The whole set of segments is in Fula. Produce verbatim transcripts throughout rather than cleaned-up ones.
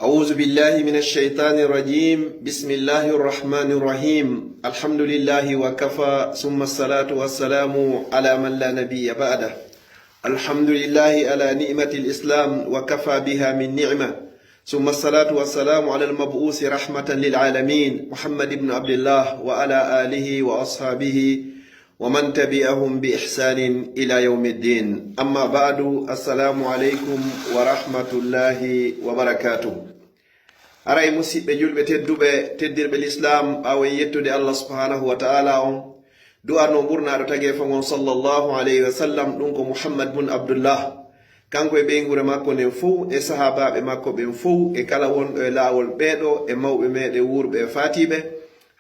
أعوذ بالله من الشيطان الرجيم. بسم الله الرحمن الرحيم. الحمد لله وكفى، ثم الصلاة والسلام على من لا نبي بعده. الحمد لله على نعمة الإسلام وكفى بها من نعمة، ثم الصلاة والسلام على المبعوث رحمة للعالمين محمد بن عبد الله وعلى آله وأصحابه ومن تبعهم بإحسان إلى يوم الدين. أما بعد، السلام عليكم ورحمة الله وبركاته. Haray musiɓɓe julɓe tedduɓe, teddirɓe lislaam, ɓaawo en yettude Allah subhanahu wa ta'ala on, du'ano ɓurnaaɗo tageefo ngon sallallahu alayhi wa sallam, ɗum ko Muhammad bun Abdullah, kanko e ɓeynguure makko nden fow, e sahaabaaɓe makko ɓen fow, e kala wonɗo e laawol ɓeeɗo, e mawɓe meɗen wuurɓe e faatiiɓe.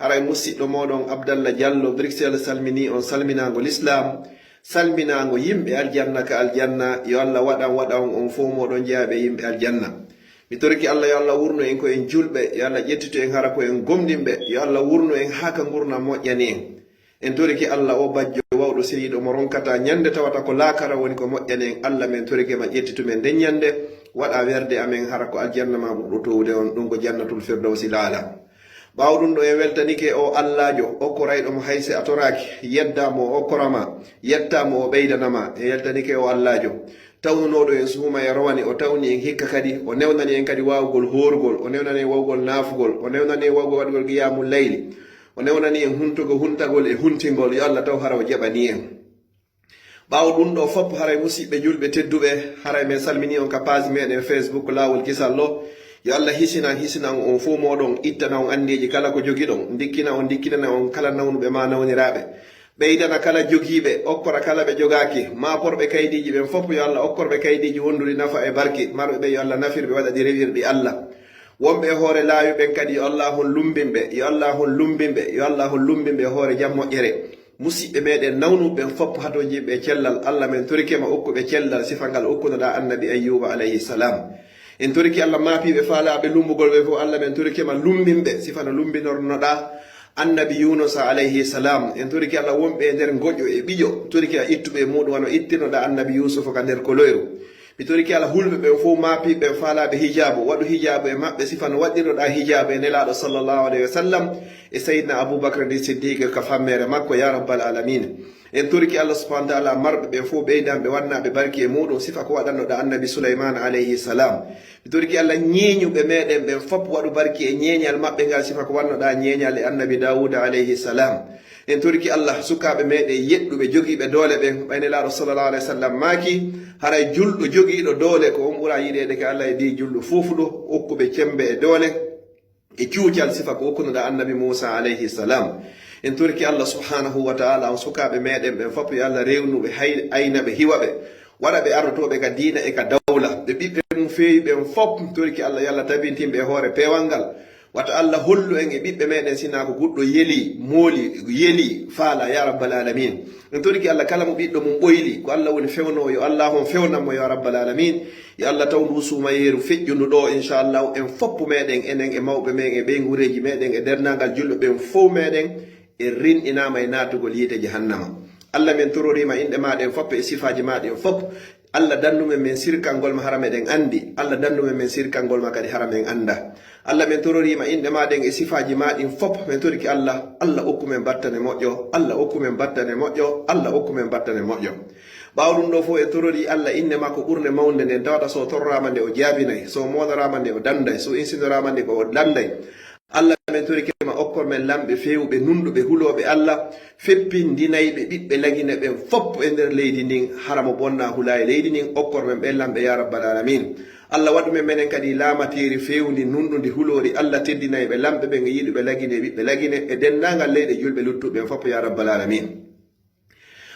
Haray musiɗɗo mooɗon Abdallah Diallo Bruxelles salminii on salminaango lislaam, salminaango yimɓe aljanna ka aljanna. Yo Allah waɗan waɗa on, on fow mooɗon jeyaaɓe yimɓe aljanna. Mi torike Allah, yo Allah wurnu en ko en julɓe, yo Allah ƴettitu en hara ko en gomɗinɓe, yo Allah wurnu en haa ka ngurndan moƴƴani en. En torike Allah, o bajjo wawɗo seyiiɗo mo ronkata ñande tawata ko laakara woni ko moƴƴani en. Allah, men torike ma, ƴettitu men nden ñande, waɗa werde amen hara ko aljanna ma ɓurɗo towude on, ɗum ko jannatul firdawsi laala. Ɓaawo ɗum ɗo, en weltanike o Allaajo, okkorayɗo mo hay si a toraaki, yedda mo o okkora ma, yetta mo o ɓeydana ma. En weltanike o Allaajo, tawnunooɗo en suuma e rowani, o tawni en hikka kadi, o newnani en kadi waawugol hoorugol, o newnani en waawugol naafugol, o newnani en waawugol waɗugol qiyaamu layli, o newnani en huntugo huntagol e huntingol. Yo Allah taw hara o jaɓani en. Ɓaawo ɗum ɗo fop, haray musiɓɓe julɓe tedduɓe, haray men salmini on ka page meɗen Facebook Laawol Kisal ɗo. Yo Allah hisina, hisina on, on fow mooɗon, ittana on anniyeeji kala ko jogiɗon, ndikkina on, ndikkinana on kala nawnuɓe ma nawniraaɓe. Ɓeydana kala jogiiɓe, okkora kala ɓe jogaaki, maaporɓe kaydiiji ɓen fop, yo Allah okkorɓe kaydiiji wonduɗi nafa e barke, marɓe ɓe yo Allah nafir ɓe, waɗa ɗi rewirɗi Allah. Wonɓe e hoore laawi ɓen kadi, yo Allah on lumbin ɓe, yo Allah on lumbin ɓe, yo Allah on lumbin ɓe e hoore jam moƴƴere. Musiɓɓe meɗen nawnuɓe ɓen fop hatonjinɓe e cellal, Allah men torike ma okkuɓe cellal sifa ngal okkunoɗa annabi Ayyuba alayhi salam. En torike Allah maapiiɓe faalaaɓe lumbugol ɓe fof, Allah men torike ma lumbin ɓe sifa no lumbinornoɗa annabi Yunusa alayhi salam. En torike Allah wonɓe e nder ngoƴo e ɓiƴo, torike a ittuɓe e muɗum wano ittinoɗa annabi Yusufa ka nder koloyru. Mi torike Allah hulɓe ɓen fof, maapiiɓe ɓen faalaaɓe hijaabu, waɗu hijaabu e maɓɓe sifa no waɗɗirnoɗa hijaabu e Nelaaɗo sallallahu alayhi wa sallam e Sayyidina Abubakar ni Siddiq ka fammeere makko, ya rabbal alamin. En torike Allah subhanahu wa ta'ala marɓe ɓen fof, ɓeydanɓe, wannaɓe barki e muɗum sifa ko waɗannoɗa annabi Sulaymana alayhi salam. Mi torike Allah ñeeñuɓe meɗen ɓen fop, waɗu barki e ñeeñal maɓɓe ngal sifa ko wannoɗa ñeeñal e annabi Dawuda alayhi salam. En torike Allah sukaaɓe meɗen yeɗɗuɓe jogiiɓe doole ɓen, ɓay Nelaaɗo sallallahu alayhi wa sallam maaki, haray julɗo jogiiɗo doole ko on ɓura yiɗeede ka Allah e di julɗo fofuɗo, okkuɓe cembe e doole e cuucal sifa ko okkunoɗa annabi Muusa alayhi salam. En torike Allah subhanahu wa ta'ala on sukaaɓe meɗen ɓen fop, yo Allah rewnu ɓe, hay ayna ɓe, hiwa ɓe, waɗa ɓe ardotooɓe ka diina e ka dawla. Ɓe ɓiɓɓe mum feewi ɓen fop, torike Allah yo Allah tabintin ɓe e hoore peewal ngal. Wata Allah hollu en e ɓiɓɓe meɗen sina ko guɗɗo yeli, mooli, yeli, faala, ya rabbal alamin. En torike Allah kala mo ɓiɗɗo mum ɓoyli, ko Allah woni fewnowo, yo Allah on fewnan mo, ya rabbal alamin. Yo Allah taw ndu suumayeeru feƴƴundu ɗo, inchallahu, en foppu meɗen, enen e mawɓe men e ɓeynguureeji meɗen e denndaangal julɓe ɓen fow meɗen, en rinɗinaama e naatugol yiite jahannama. Allah men tororiima inɗe ma ɗen fop e sifaaji ma ɗen fop. Allah dandu men men sirkangol ma hara meɗen anndi. Allah dandu men men sirkangol ma kadi hara men annda. Allah men tororiima inɗe ma ɗen e sifaaji ma ɗin fop. Men torike Allah, Allah okku men battane moƴƴo, Allah okku men battane moƴƴo, Allah okku men battane moƴƴo. Ɓaawo ɗum ɗo fof en torori Allah innde makko ɓurnde mawnde nden, tawata so torraama nde o jaabinay, so moonoraama nde o danday, so insinoraama nde ko o danday. Allah men torike ma okkor men lamɓe feewɓe, nunɗuɓe, hulooɓe Allah, feppindinayɓe ɓiɓɓe Lagine ɓen fop e nder leydi ndin, hara mo bonna hula e leydi ndin, okkor men ɓen lamɓe ya rabbal alamin. Allah waɗu men menen kadi laamateeri feewndi, nunɗundi, huloori Allah teddinayɓe lamɓe ɓen e yiɗuɓe Lagine e ɓiɓɓe Lagine e denndaangal leyɗe julɓe luttuɓe ɓen fop ya rabbal alamin.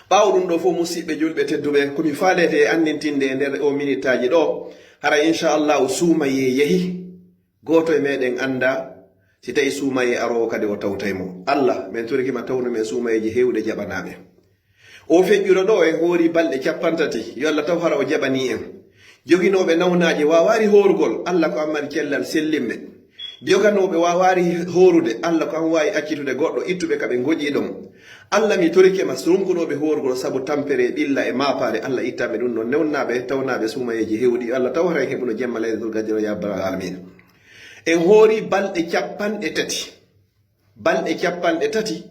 Ɓaawo ɗum ɗo fof, musiɓɓe julɓe tedduɓe, ko mi faalete e anndintinde e nder o minitaaji ɗo, hara inchallahu suumayee yahi, gooto e meɗen annda si tawi suumayee aroowo kadi o tawtay mo. Allah, men torike ma tawnu men suumayeeji heewɗe jaɓanaaɓe. O feƴƴuɗo ɗo en hoori balɗe cappanɗe tati, yo Allah taw hara o jaɓanii en. Joginooɓe nawnaaje waawaari hoorugol, Allah ko an mari cellal sellinɓe. Joganooɓe waawaari hoorude, Allah ko an waawi accitude goɗɗo, ittuɓe ka ɓe ngoƴii ɗon. Allah mi torike ma, ronkunooɓe hoorugol sabu tampere, ɓilla e maapaare, Allah ittanɓe ɗum ɗon. Newnnaaɓe, tawnaaɓe suumayeeji heewɗi, yo Allah taw hara en heɓuno jemma laylatul qadri o ya rabbal alamin. En hoori balɗe capanɗe tati. Balɗe capanɗe tati,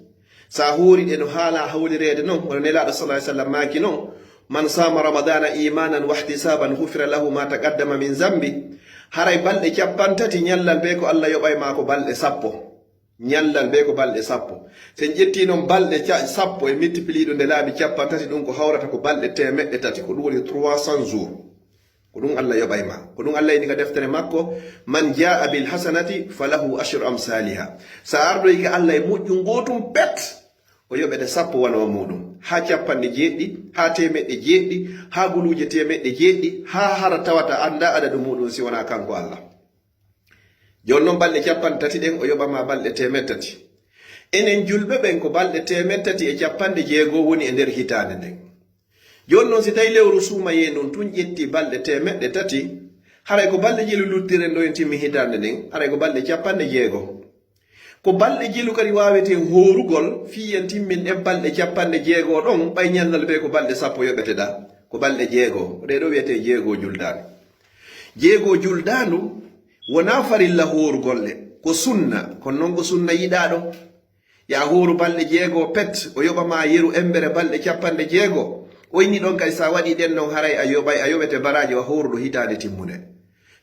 so a hoori ɗe no haala hawlireede noon, wano Nelaaɗo sallallahu alaihi wasallam maaki noon, "Man sama Ramadana imanan wahtisaban ghufira lahu ma taqaddama min zambi." Haray balɗe capanɗe tati, ñallal bee ko Allah yoɓay ma ko balɗe sappo. Ñallal bee ko balɗe sappo. So en ƴettii noon balɗe ca-, sappo e multiplier ɗum nde laabi capanɗe tati, ɗum ko hawrata ko balɗe teemeɗɗe tati, ko ɗum woni trois cents jours. Ko ɗum Allah yoɓay ma. Ko ɗum Allah inni ka deftere makko, "Man jaa bil hasanati falahu ashru amsaliha." So a ardoyike Allah e moƴƴu ngootum pet, o yoɓete sappo wano muuɗum. Haa capanɗe jeeɗiɗi, haa teemeɗɗe jeeɗiɗi, haa guluuje teemeɗɗe jeeɗiɗi, haa hara tawata annda adadu muuɗum si wonaa kanko Allah. Jooni noon balɗe capanɗe tati ɗen, o yoɓa ma balɗe teemeɗɗe tati. Enen julɓe ɓen, ko balɗe teemeɗɗe tati e capanɗe jeego woni e nder hitaande nden. Jooni noon, si tawi lewru suumayee ndun tun ƴetti balɗe teemeɗɗe tati, haray ko balɗe jelu luttiren ɗo en timmi hitaande nden, haray ko balɗe capanɗe jeego. Ko balɗe jelu kadi waaweten hoorugol, fii en timmin ɗen balɗe capanɗe jeego ɗon, ɓay ñallal bee ko balɗe sappo yoɓete ɗa, ko balɗe jeego. Ko ɗee ɗoo wiyetee jeego juldaandu. Jeego juldaandu wonaa farilla hoorugol ɗe, ko sunna, kono noon ko sunna yiɗaaɗo. Yo a hooru balɗe jeego pet, o yoɓa ma yeru embere balɗe capanɗe jeego. O inni ɗon kadi, so a waɗii ɗen noon, haray a yoɓay, a yoɓete baraaji wa hooruɗo hitaande timmunde.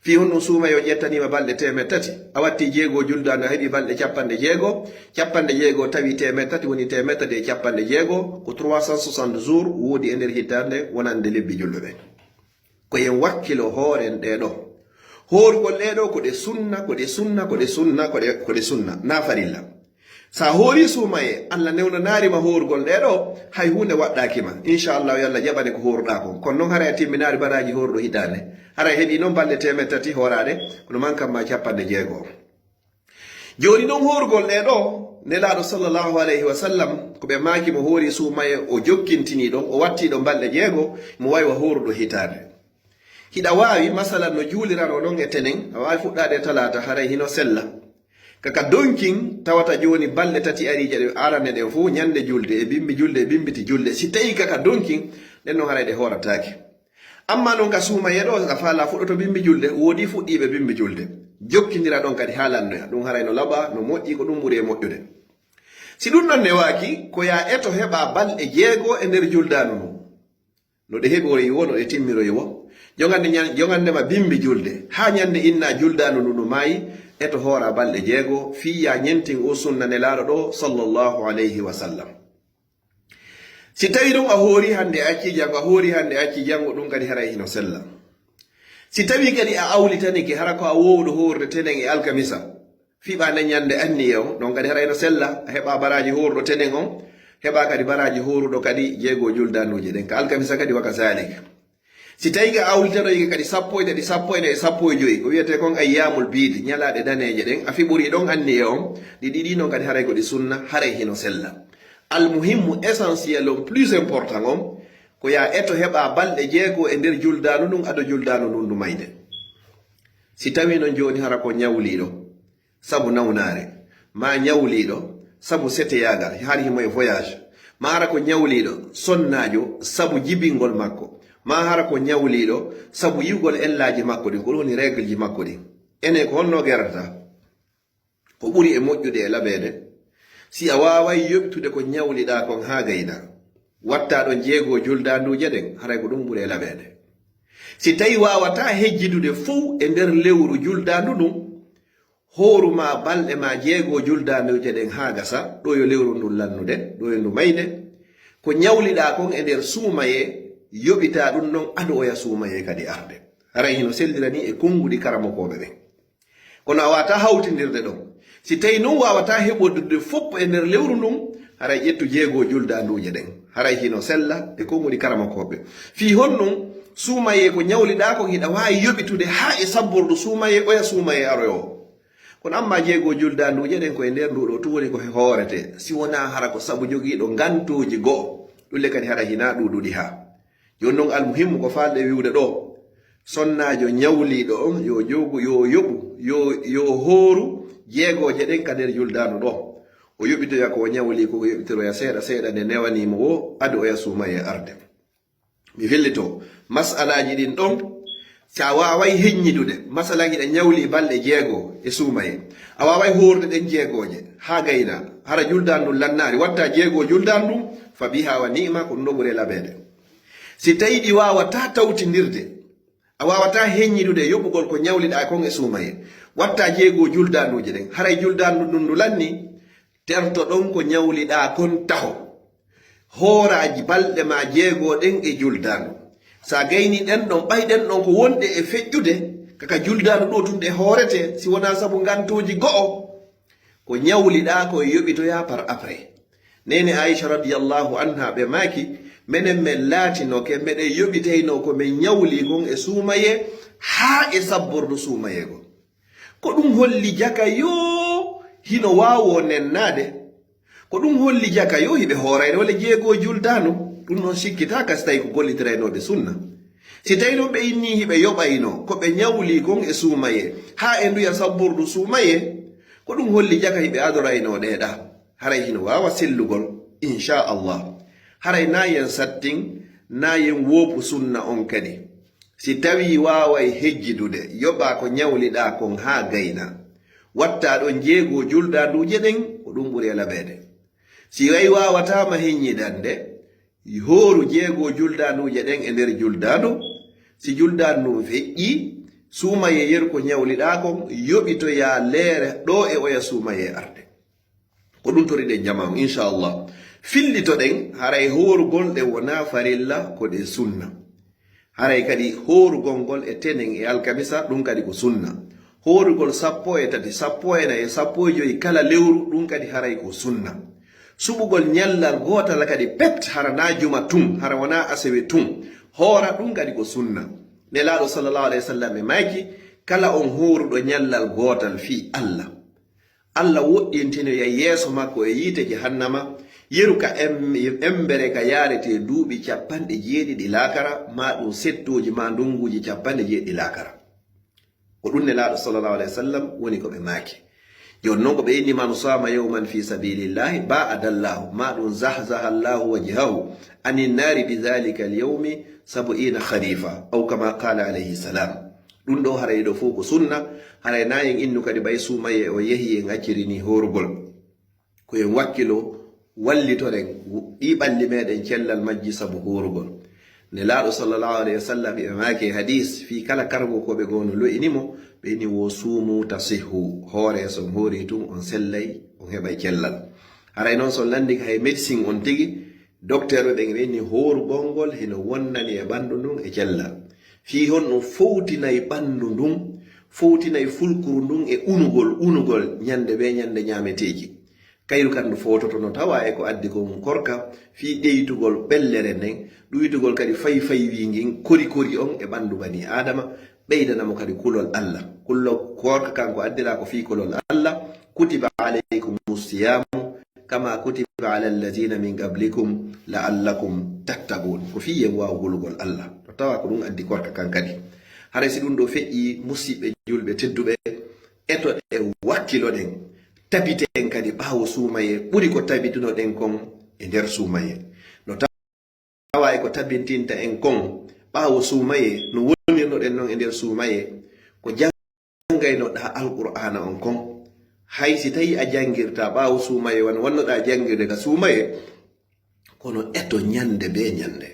Fii honɗum suumayee o ƴettaniima balɗe teemeɗɗe tati, a watti jeego juldaandu, a heɓi balɗe capanɗe jeego, capanɗe jeego tawi teemeɗɗe tati woni teemeɗɗe tati e capanɗe jeego, ko trois cent soixante jours woodi e nder hitaande wonande lebbi julɓe ɓen. Ko en wakkilo hooren ɗee ɗoo. Hoorugol ɗee ɗoo ko ɗe sunna, ko ɗe sunna, ko ɗe sunna, ko ɗe, ko ɗe sunna, naa farilla. So a hoori suumayee, Allah newnanaari ma hoorugol ɗee ɗoo, hay huunde waɗɗaaki ma. Inchallahu, yo Allah jaɓane ko hooruɗaa kon. Kono noon haray a timminaali baraaji hooruɗo hitaande. Haray a heɓii noon balɗe teemeɗɗe tati hooraaɗe, kono mankan ma capanɗe jeego. Jooni noon hoorugol ɗee ɗoo, Nelaaɗo sallallahu alayhi wa sallam, ko ɓe maaki mo hoori suumayee, o jokkintinii ɗon, o wattii ɗon balɗe jeego, mo wayi wa hooruɗo hitaande. Hiɗa waawi, masalan, no juuliranoo ɗon e tenen, a waawi fuɗɗaade e talaata, haray hino sella. Kaka donkin, tawata jooni balɗe tati ariije ɗe arane ɗen fof, ñande julde, e bimbi julde, e bimbiti julde. Si tawii kaka donkin, ɗen non haray ɗe hoorataake. Amma non ka suumayee ɗoo, a faalaa fuɗɗoto bimbi julde, woodi fuɗɗiiɓe bimbi julde. Jokkindira ɗon kadi haa lannoya. Ɗum haray no laɓa, no moƴƴi, ko ɗum ɓuri e moƴƴude. Si ɗum ɗon newaaki, ko yo a eto heɓa balɗe jeego e nder juldaandu ndun. No ɗe heɓori wo, no ɗe timmiroyi wo. Jogande ñan-, jogande ma bimbi julde, haa ñande inna juldaandu ndun no maayi, eto hoora balɗe jeego, fii yo a ñentin o sunna Nelaaɗo ɗoo, sallallahu alayhi wa sallam. Si tawi ɗum a hoori hannde, a accii janngo, a hoori hannde, a accii janngo, ɗum kadi haray hino sella. Si tawi kadi a awlitanike, hara ko a woowuɗo hoorude tenen e alkamisa, fiɓaande ñande anniye on, ɗon kadi haray no sella, a heɓa baraaji hooruɗo tenen on, heɓa kadi baraaji hooruɗo kadi jeego juldaanduuje ɗen. Ka alkamisa kadi wa kazalik. Si tawi ka awlitanoyike kadi sappo e tati, sappo e nayi, sappo e joyi, ko wiyetee kon ayyaamul biid, ñalaaɗe daneeje ɗen, a fiɓori ɗon anniye on, ɗi ɗiɗi non kadi haray ko ɗi sunna, haray hino sella. Almuhimmu, essentiel on, plus important on, ko yo a eto heɓa balɗe jeego e nder juldaandu ndun, ado juldaandu ndun ndu mayde. Si tawi non jooni hara ko ñawliiɗo, sabu nawnaare, maa ñawliiɗo sabu seteyaagal, hari himo e voyage, maa hara ko ñawliiɗo sonnaajo sabu jibingol makko, maa hara ko ñawliiɗo sabu yi'ugol ellaaji makko ɗin, ko ɗum woni règle ji makko ɗin. Enen ko honno gerata? Ko ɓuri e moƴƴude e laɓeede, si a waaway yoɓitude ko ñawliɗaa kon haa gayna, wattaa ɗon jeego juldaanduuje ɗen, haray ko ɗum ɓuri e laɓeede. Si tawi waawataa hejjidude fow e nder lewru juldaandu ndun, hooru ma balɗe ma jeego juldaanduuje ɗen haa gasa, ɗo yo lewru ndun lannude, ɗo yo ndu mayde. Ko ñawliɗaa kon e nder suumayee, yoɓitaa ɗum non ado oya suumayee kadi arde. Haray hino sellirani e konnguɗi karamokooɓe ɓen. Kono a waawataa hawtindirde ɗon. Si tawi non waawataa heɓodirde fof e nder lewru ndun, haray ƴettu jeego juldaanduuje ɗen. Haray hino sella e konnguɗi karamokooɓe. Fii honɗum suumayee ko ñawliɗaa kon hiɗa waawi yoɓitude haa e sabbordu suumayee oya suumayee aroyo o. Kono amma jeego juldaanduuje ɗen ko e nder ndu ɗo tun woni ko he hoorete, si wonaa hara ko sabu jogiiɗo ngantooji go'o, ɗulle kadi hara hinaa ɗuuɗuɗi haa. Jooni non almuhimmu ko faalɗe wi'ude ɗo, sonnaajo ñawliiɗo on yo jogu, yo yoɓu, yo, yo hooru jeegooje ɗen ka nder juldaandu ɗo. O yoɓitoya ko o ñawli ko, o yoɓitoroya seeɗa seeɗa nde newanii mo wo, ado oya suumayee arde. Mi fillito mas'alaaji ɗin ɗon. Si a waaway heññidude, masalan, hiɗa ñawli balɗe jeego e suumaye, a waaway hoorde ɗen jeegooje haa gayna, hara juldaandu ndun lannaali, watta jeego juldaandu ndun, fa biha wa ni'ma, ko ɗun ɗoo ɓuri e laɓeede. Si tawii ɗi waawataa tawtindirde, a waawataa heññidude yoɓugol ko ñawliɗaa kon e suumaye, watta jeego juldaanduuje ɗen, haray juldaandu ndun ndu lanni, terto ɗon ko ñawliɗaa kon taho. Hooraaji balɗe maa jeego ɗen e juldaandu. Si a gaynii ɗen ɗon, ɓay ɗen ɗon ko wonɗe e feƴƴude, ka ka juldaandu ɗoo tun ɗe hooretee, si wonaa sabu ngantooji go'o, ko ñawliɗaa kon e yoɓitoyaa par après. Neene Aisha radiyallahu anha ɓe maaki, menen men laatinoke, meɗen yoɓitaynoo ko men ñawli kon e suumaye, haa e sabbordu suumaye goo. Ko ɗun holli jaka yo hino waawoo nennaade. Ko ɗun holli jaka yo hiɓe hooraynoo le jeego juldaandu. Ɗun non sikkitaa ka si tawii ko gollitiraynooɓe sunna. Si tawii non ɓe innii hiɓe yoɓaynoo ko ɓe ñawli kon e suumaye, haa e nduya sabbordu suumaye, ko ɗun holli jaka hiɓe adoraynoo ɗee ɗaa. Haray hino waawa sellugol, insha Allah. Haray naa yen sattin, naa yen woopu sunna on kadi. Si tawii waaway hejjidude, yoɓaa ko ñawliɗaa kon haa gayna. Wattaa ɗon jeego juldaanduuje ɗen, ko ɗun ɓuri e laɓeede. Si way waawataama heññidande, hooru jeego juldaanduuje ɗen e nder juldaandu. Si juldaandu ndun feƴƴii, suumayee yeru ko ñawliɗaa kon, yoɓitoyaa leere ɗoo e oya suumayee arde. Ko ɗun toriɗen jamaa on, insha Allah. Fillitoɗen, haray hoorugol ɗe wonaa farilla, ko ɗe sunna. Haray kadi hoorugol ngol e tenen e alkamisa, ɗun kadi ko sunna. Hoorugol sappo e tati, sappo e nayi, sappo e joyi kala lewru, ɗun kadi haray ko sunna. Suɓugol ñallal gootal kadi pet, hara naa juma tun, hara wonaa asewe tun, hoora, ɗun kadi ko sunna. Nelaaɗo sallallahu alayhi wa sallam e maaki, kala on hooruɗo ñallal gootal fii Allah, Allah woɗɗintinoyay yeeso makko e yiite jahannama, yeru ka em-, embere ka yaaretee duuɓi cappanɗe jeeɗiɗi laakara, maa ɗun settooji maa ndunguuji cappanɗe jeeɗiɗi laakara. Ko ɗun Nelaaɗo sallallahu alayhi wa sallam woni ko ɓe maaki. Jooni non ko ɓe inni, "Man saama yawman fi sabilillahi ba'adallahu, maa ɗun zahzahallahu wajhahu anin naari bi dhalika al-yawmi sab'ina kharifa," aw kama qala alayhi salam. Ɗun ɗoo haray ɗoo fow ko sunna, haray naa en innu kadi ɓay suumayee on yehii en accirinii hoorugol. Ko en wakkiloo, wallitoren ɗii ɓalli meɗen cellal majji sabu hoorugol. Nelaaɗo sallallahu alayhi wa sallam e maaki e hadiis fii kala kargokooɓe goo no lo'ini mo, ɓe inni, "Wo suumu tasihhu, hooree, si on hoorii tun on sellay, on heɓay cellal." Haray non si on landike hay médecine on tigi, docteur ɓen ɓe inni hoorugol ngol hino wonnani e ɓandu ndun e cellal. Fii honno? Fowtinay ɓandu ndun, fowtinay fulkuru ndun e unugol, unugol ñande bee ñande ñaameteeji. Kayru kan ndu fowtoto no tawaa e ko addi kon korka, fii ɗeytugol ɓellere nden, ɗuytugol kadi fayfaywi ngin, kori kori on e ɓandu banii Aadama, ɓeydana mo kadi kulol Allah. Kulol korka kan ko addiraa ko fii kulol Allah, "Kutiba alaykumus siyaamu kama kutiba ala allazina min qablikum la'allakum tattaqun." Ko fii yen waawu hulugol Allah. No tawaa ko ɗun addi korka kan kadi. Haray si ɗun ɗoo feƴƴii, musiɓɓe julɓe tedduɓe, etoɗen, wakkiloɗen, tabiten kadi ɓaawo suumayee, ɓuri ko tabitunoɗen kon e nder suumayee. No tawaa e ko tabintinta en kon ɓaawo suumayee, no wonirnoɗen non e nder suumayee, ko jangaynoɗaa Alqur'aana on kon. Hay si tawii a jangirtaa ɓaawo suumayee, wano wannoɗaa jangirde ka suumayee, kono eto ñande bee ñande.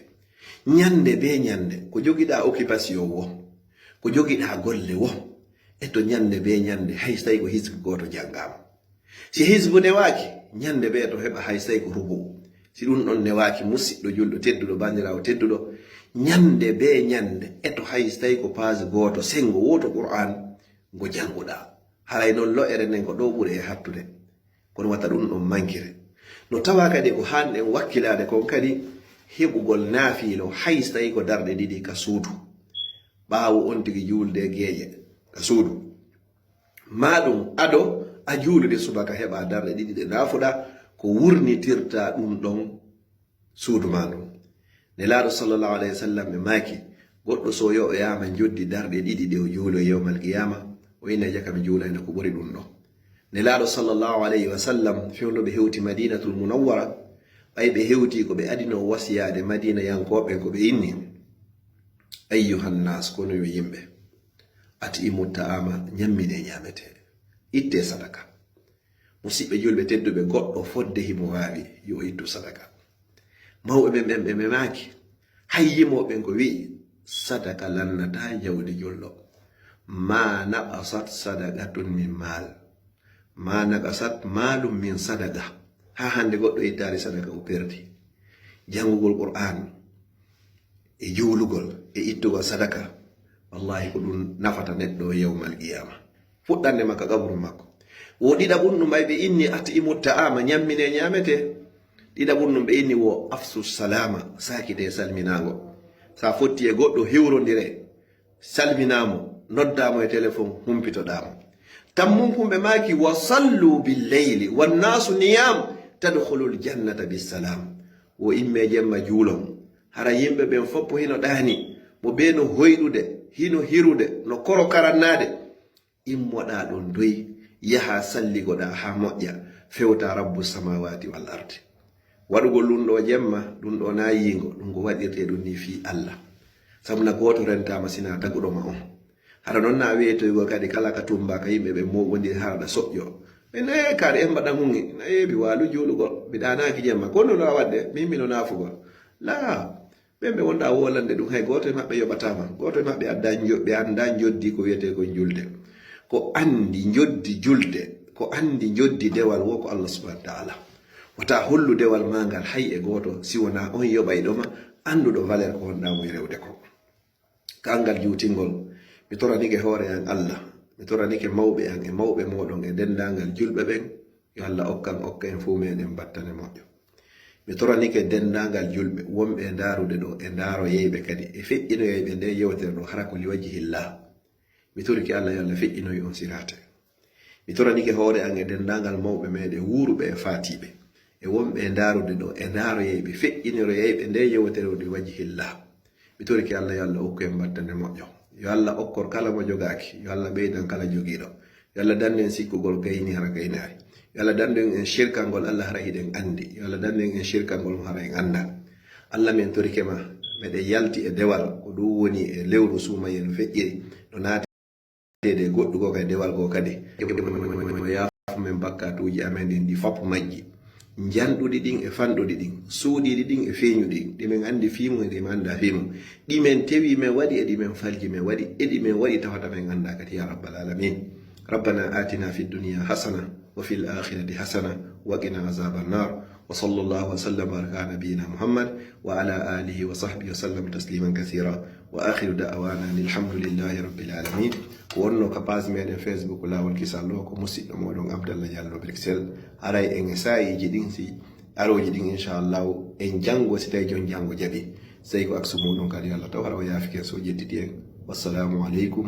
Ñande bee ñande, ko jogiɗaa occupation woo, ko jogiɗaa golle woo, eto ñande bee ñande, hay si tawii ko hizbu gooto jangaama. Si hizbu newaaki, ñande bee eto heɓa hay si tawii ko rubu'u. Si ɗun ɗon newaaki, musiɗɗo julɗo tedduɗo, bandiraawo tedduɗo, ñande bee ñande, eto hay si tawii ko paasi gooto, sengo wooto Qur'aan ngo janguɗaa. Haray non lo'ere nden ko ɗoo ɓuri e hattude. Kono wata ɗun ɗon mankire. No tawaa kadi ko haanɗen wakkilaade kon kadi heɓugol naafiilo, hay si tawii ko darɗe ɗiɗi ka suudu. Ɓaawo on tigi juulde geeƴe ka suudu. Maa ɗun ado a juulude subaka heɓaa darɗe ɗiɗi ɗe naafuɗaa, ko wurnitirtaa ɗun ɗon suudu maa ndun. Nelaaɗo sallallahu alayhi wa sallam ɓe maaki, goɗɗo so yoɓoyaama njoddi darɗe ɗiɗi ɗe o juuloy yawmal qiyaama, o innay jaka mi juulayno ko ɓuri ɗun ɗon. Nelaaɗo sallallahu alayhi wa sallam, fewndo ɓe hewti Madinatul Munawwara, ɓay ɓe hewtii ko ɓe adinoo wasiyaade Madinayankooɓe ɓen ko ɓe inni, Ayyuhan nas, kono yo yimɓe, atimu ta'ama, ñammine ñaamete, itte sadaka. Musiɓɓe julɓe tedduɓe, goɗɗo fodde himo waawi, yo ittu sadaka. Mawɓe ɓen ɓen ɓe memaaki, hay yimooɓe ɓen ko wi'i, sadaka lannata jawdi julɗo. Ma naqasat sadaqatun min mal. Ma naqasat malum min sadaqa. Haa hannde goɗɗo ittaali sadaka, o perdi. Janngugol Qur'an, e juulugol, e ittugol sadaka, wallahi ko ɗum nafata neɗɗo yawmal qiyama. Fuɗɗande makka qaburu makko. Wo ɗiɗaɓun ɗum ɓay ɓe inni atimu ta'ama, ñammine ñaamete. Ɗiɗaɓun ɗum ɓe inni wo afsu salama, saakite salminaango. Sa fotti e goɗɗo, hiwrondire, salminaamo, noddaamo e telefon, humpitoɗaamo. Tammun kun ɓe maaki, wa sallu bil layli wan nasu niyam, tadkhulul jannata bissalam. Wo imme jemma juulon. Hara yimɓe ɓen foppo hino ɗaani, mo bee no hoyɗude, hino hirude, no koro karannaade. Immoɗaa ɗon doy, yahaa salligoɗaa haa moƴƴa, fewtaa Rabbu samaawaati wal ardi. Waɗugol ɗun ɗoo jemma, ɗun ɗoo naayiingo, ɗun ko waɗirtee ɗun nii fii Alla. Sabu na gooto rentaama sinaa taguɗo ma on. Hara non na weetoygol kadi kala ka tumba ka yimɓe ɓe mooɓondiri hara ɗa soƴƴo. Ɓe naye kaari en mbaɗa mun e, na yeebi waalu juulugol. Mi ɗaanaaki jemma. Ko no a waɗde? Min mino naafugol. Laa. Ɓen ɓe wonɗaa wolande ɗum, hay gooto e maɓɓe yoɓataama. Gooto e maɓɓe addaa njo-, ɓe anndaa njoddi ko wiyetee ko julde. Ko anndi njoddi julde, ko anndi njoddi dewal wo ko Allah subhanahu wa ta'ala. Wata hollu dewal maa ngal hay e gooto, si wonaa on yoɓayɗo ma, annduɗo valeur ko wonɗaa mo e rewde ko. Ka anngal juutingol, mi toranike hoore an Allah, mi toranike mawɓe an e mawɓe mooɗon e denndaangal julɓe ɓen, yo Allah okkan okka en fuu meɗen battane moƴƴo. Mi toranike denndaangal julɓe wonɓe e ndaarude ɗoo, e ndaaroyayɓe kadi, e feƴƴinoyayɓe nde yewtere ɗoo, hara ko liwajhillah. Mi torike Allah yo Allah feƴƴinoy on siraate. Mi toranike hoore an e denndaangal mawɓe meɗen wuuruɓe e faatiiɓe, e wonɓe e ndaarude ɗoo, e ndaaroyayɓe, feƴƴiniroyayɓe nde yewtere ɗoo liwajhillah. Mi torike Allah yo Allah okku en battane moƴƴo. Yo Allah okkor kala mo jogaaki, yo Allah ɓeydan kala jogiiɗo. Yo Allah dandu en sikkugol gayni hara gaynaari. Yo Allah dandu en, en shirkangol Allah hara hiɗen anndi. Yo Allah dandu en, en shirkangol mo hara en anndaa. Allah, min torike ma, meɗen yalti e dewal, ko ɗum woni e lewru suumayee no feƴƴiri, no naati e goɗɗu goo ka e dewal goo kadi. Mo yaafu men bakkatuuji amen ɗin ɗi fop majji. Njanɗuɗi ɗin e fanɗuɗi ɗin, suuɗiɗi ɗin e feeñuɗi ɗin, ɗi men anndi fii mum e ɗi men anndaa fii mum, ɗi men tewi men waɗi e ɗi men falji men waɗi e ɗi men waɗi tawata men anndaa kadi, ya rabbal alamin. ربنا آتنا في الدنيا حسنة وفي الآخرة حسنة وقنا عذاب النار. وصلى الله وسلم وبارك على نبينا محمد وعلى آله وصحبه وسلم تسليما كثيرا. وآخر دعوانا أن الحمد لله رب العالمين. Ko wonno ka page meɗen Facebook Laawol Kisal ɗoo, ko musiɗɗo moɗon Abdallah Diallo Bruxelles. Haray en e saa'iiji ɗin, si arooji ɗin, inchallahu, en janngo, si tawi jon janngo jaɓi. Sey ko aksu muɗum kadi, Allah taw hara o yaafike so o ƴettiti en. Wassalamu aleykum.